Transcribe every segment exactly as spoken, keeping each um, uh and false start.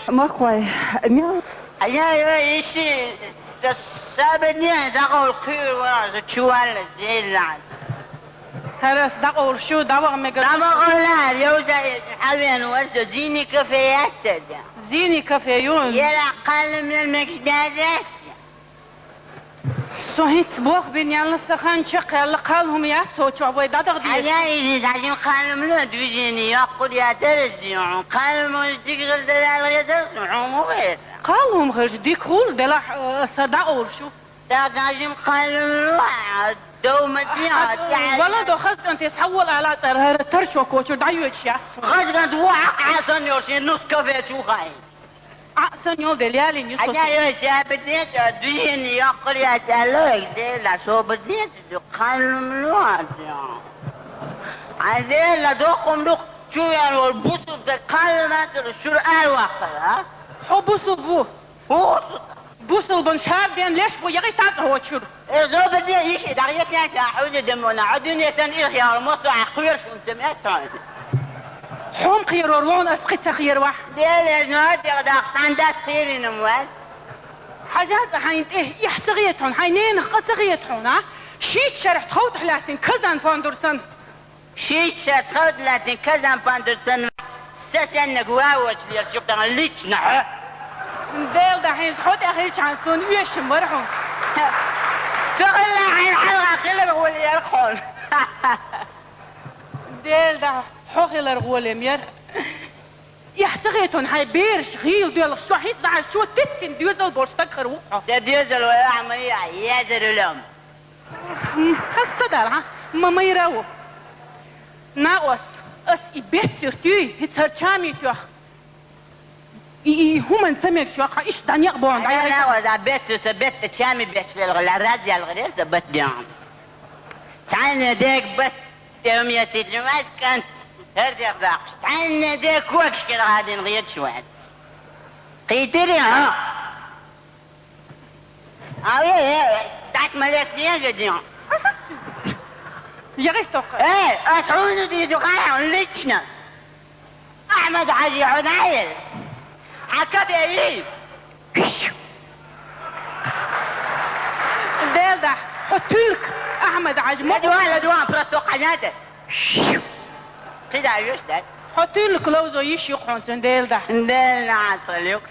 Махкой, мел. Ая, ая, иши, да сабедне, дагъул хир вара, за чувал зелан. Харас дагъул шу, давагъ мега. Давагъула, ёза, хавен варза, зини кафе ясса да. Зини кафе юн. Яра къалмлер мекшдадас. Со гьиц бох бин ялла сахан чакъ ялла къалмум яц, со чу вай дадагъ диеш. Ая, изи дажим къалмлу движение, якъур ятарас диюн. Къалму дигъил далал ядас, хуму гъер. Къалмум гъер, дик хул, дела, э, са дагъул шу. Да дажим къалмлу, а, довма диюн, а, а, да. Вала до хазгъан тес хаввал ала тар, гьара тарчо кочур, да юч я. Хазгъан ду, а, а, сан ёрши, нус кафе чу хай. А, сан ёл дел ялин, юсо. Ая, ё, сабедне, а, дуйин, якъур я чалло, дела, собедне, ду къалмлу, а, ду. А, дела, дохум дух, чувян вол, бусул, да къалматыр, шур ар вахъара. Хо бусул бу. Бусул. Бусул бун шар ден леш бу, ягъи тат очур. Э, зобедне иши, дагъ ятнята, хьуди демона, хьуди нетан ир хияр, мосо ахъвер шун тем этан. Хьом хирор вон ас къица хирвах. Деле, но, дегъ дахъ сандас хиринам ваз. Хьажат хьайн тӀе, ихь ца гъетон, хьайн ненах къа ца гъетон, а? Шийт шархь тховт хьлятин казан пандурсан. Шийша тхавдлатин казан пандуцан сесеннаг вавоч лер шуктан лично, хӀа? Дел да хӀинз хӀотӀа хилчан сун уьшим вар хӀун. Согъилла хӀин хьалгӀа хилар гъули яр хъун. Дел да хӀо хилар гъулем яр. Ихь ца гъетон хьай бераш гъил доьлгӀ шо хӀинц дахьаш чу титтин доьзал бош стаг хар ву хьо. Се доьзал вай ахьмай, язар улам. Хьаста дар, хӀа? Ма майра ву. Накъост, ас и бетцур туй, хӀи цар чами тух. И, и хӀуман ца мег чух, хӀа иш данекъ бон, ай, ай, ай. Накъост, а бетцур са бетта чами бетчвелгъ, ла раз ялгъ рез да бат дян. Цхьанне дег бат, тем я титлимат кан, хер дег бахш. Цхьанне дег куакш кер гъадин гъед шват. Къитири, хӀа? Ай, ай, ай, дат малес не гадион. Ягъи тохъа. Э, ас хьуну ди дукъай хьун лично. Ахьмад Хьажи хьун айил. Хьака бери. Дел да, хьо туьлк, Ахьмад Хьажи. Ладуан, ладуан, просто къаната. Кида юш да? Хьо туьлк ловзо йиш юкъ хьун цун дел да. Дел на ацалюк.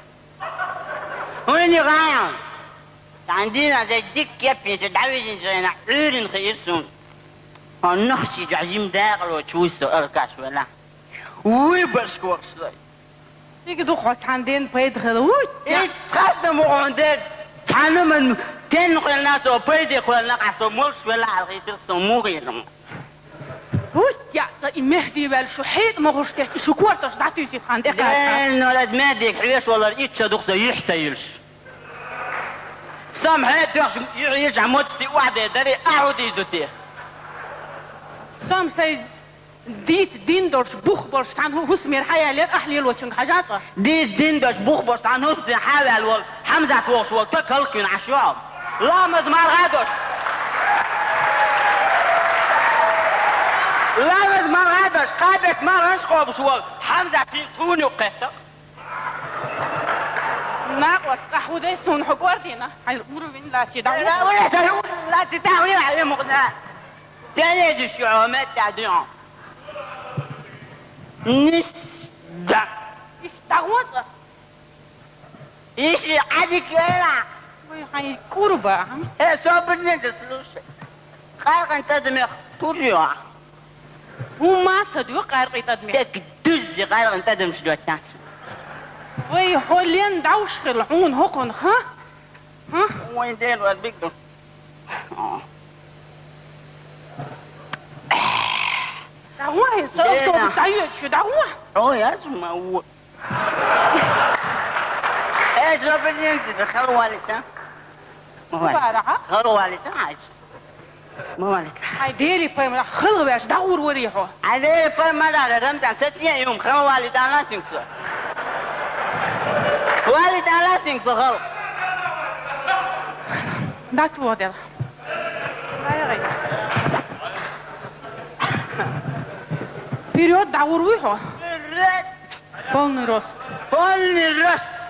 Уйни гъаян. Цхьан дийнахь зай дика кепе ца дӀавижинчу хенахь, Ӏуьйрина хиира суна. Хьо нохчий жахьжим дакъалочу вуй со аркаш вела. Вуй барш корсой. Цига ду хьо цхьан ден пайда хила. Вуй! И цхьаъ дан мугӀон дер, цхьана ман тенна кхоьллина со, пайде кхоьллина, къа со молуш вела хьалхийтира со мугӀийна. Вуй, я, ца и Мехди ваьлла шу хьекъа могӀуш тесна, и шу кортош дӀатуьйсуьйту хьан тӀекхача. Ден, нуьраз Мехдига хьоьш валар итт шо дукха со юьхь ца йилш. Сам хье тоьхча юьхь йилча моцци охьаде даре, ахьу дийзу те. Сам сай дийца дин долуш, бух болуш, цхьана хӀу-, хӀусамера хьаяллера ахь лелочунга хьажа цо. Дийца дин долуш, бух болуш, цхьана хӀусамера хьаваьлла волу Хьамзат вохуш волу таг халкъ куьйна Ӏаш ву хьо. Ламаз маргӀа а долуш. Ламаз маргӀа а долуш, кхабет маргӀанаш а къобуш волу Хьамзат куьйна тхуна юкъ кхетта. Накъост, ахь хӀу дай суна хьо кӀордийна? Хьайн уровень лаций, да, уровень лаций, да, уровень лаций, да, уровень лаций, да. Теледуьш ю хьо, меттехь дуьхьа. Нис да. Иш дагӀо цӀа. Иш Ӏадик вела. Вай хьайн курба, а? Э, собрне да слушай. Къайгъан тӀадамех пур ю. ХӀумма ца дуьйху къайркъи тӀадамех. Дерг дуьззи къайгъан тӀадамаш доьттина. Вай хьо лен дӀовш хила хьуна хӀокхунах, ха? Хьан? Вайн ден вар биг ду. ДагӀо, хӀин со автобус дӀайоьду шу, дагӀо. О, яц ма ву. Э, зобинин ди, хала валита. Ма вали. Бара, а? Хала валита, айч. Ма валита. Ай, дери пайма, хала веш, дагӀур вари хьо. Ай, дери пайма, да, Рамзан, сатия юм, хала валита, ала синг со. Валита, ала синг со, хала. Дат водел. Вперёд, дагӀур вуй хьо? Вперёд! Полный рост. Only rest